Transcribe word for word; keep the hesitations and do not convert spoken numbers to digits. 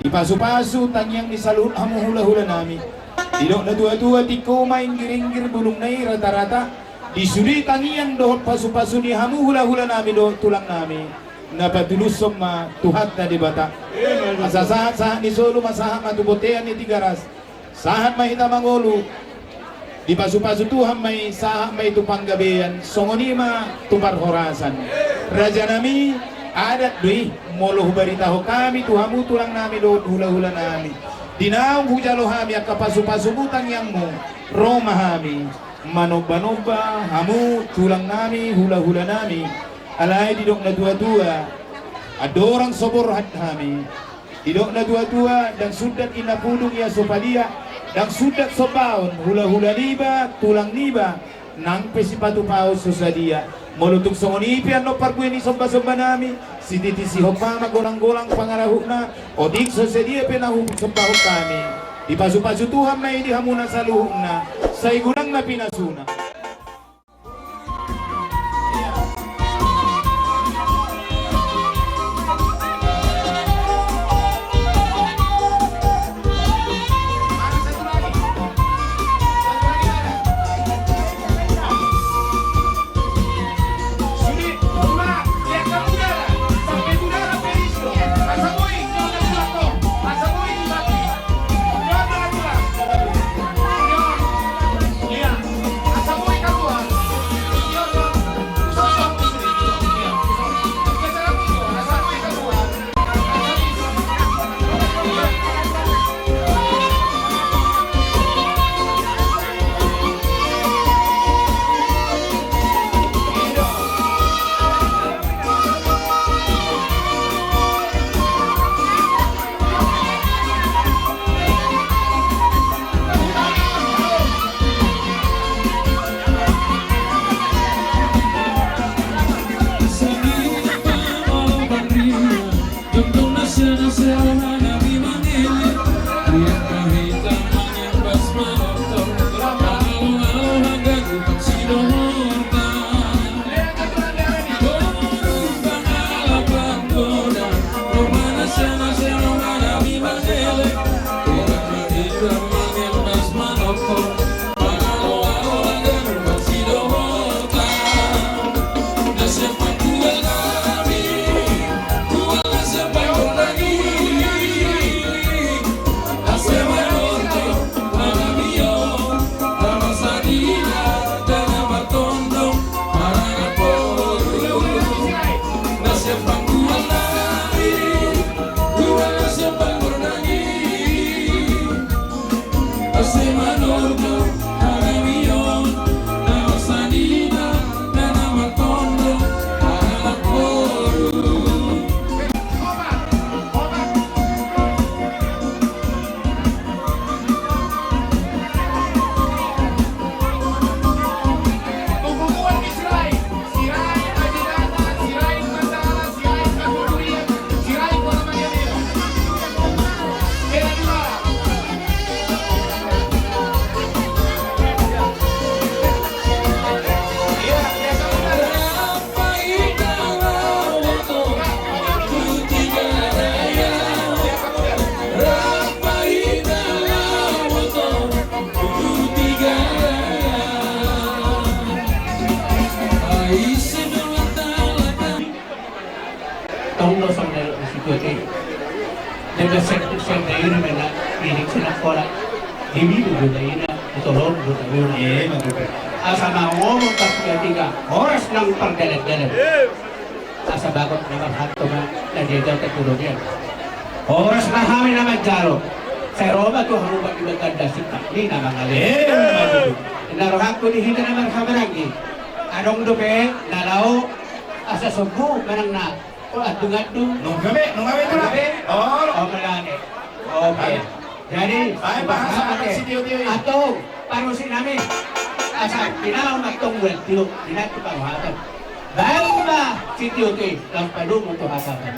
Dipasupasu tangiang ni saluhut hamu hulahulanami. Didok na tuatua, tingko ma inggir-inggir, bulungna i rata-rata. Di sude tangiang dohot pasupasu ni hamu hulahulanami dohot tulangnami, na patulushon ma Tuhanta Debata. Asa sahat-sahat ni solu ma sahat ma tu bontean ni Tigaras. Sahat ma hita mangolu. Dipasupasu Tuhan ma i, sahat ma i tu panggabean, songon i ma tu parhorasan. Rajanami, adat do i, molo hubaritahon hami tu hamu tulangnami dohot hulahulanami, di naung hujalo hami angka pasupasumu tangiangmu, ro ma hami manombanomba hamu tulangnami hulahulanami. Alai didok na tuatua, andorang so borhat hami, didok na tuatua, ndang sundat inna pudung ia so padia, ndang sundat sombaon hulahula niba, tulang niba, nang pe sipatu paos so sadia. Molo tung songon i pe annon parbue ni sombasombanami, sititisihon ma golang-golang pangarahutna, otik so sadia pe na husombahon hami. Dipasupasu Tuhan ma i di hamuna saluhutna, sai godang na pinasuna. Tong do songon na didok ni situatua i. Deba sek sek dairi mena irik sinak kola. Dimi do daina, utolon do daina. Asa na ngomong pas ketiga, horas nang pardalan-dalan. Asa bagot na marhalto ma na diajarkan tu robean. Horas ma hami na manjalo. Sai ro ma tu hamu bagi baganda sittak ni na mangale. Na rohangku di hita na marhamaranggi. Adong dope na laho asa sombu manang na. Oh, adung-adung. Nunga be, nunga be tu. Nunga be. Oh, melani. Oke. Jadi, bahasa apa sitio-tio i? Atau parusi nami. Asa pinaon ma tong bulan tilu, pinatu paruhatan. Baru ma sitio-tio i, lam padumu tu hatapan.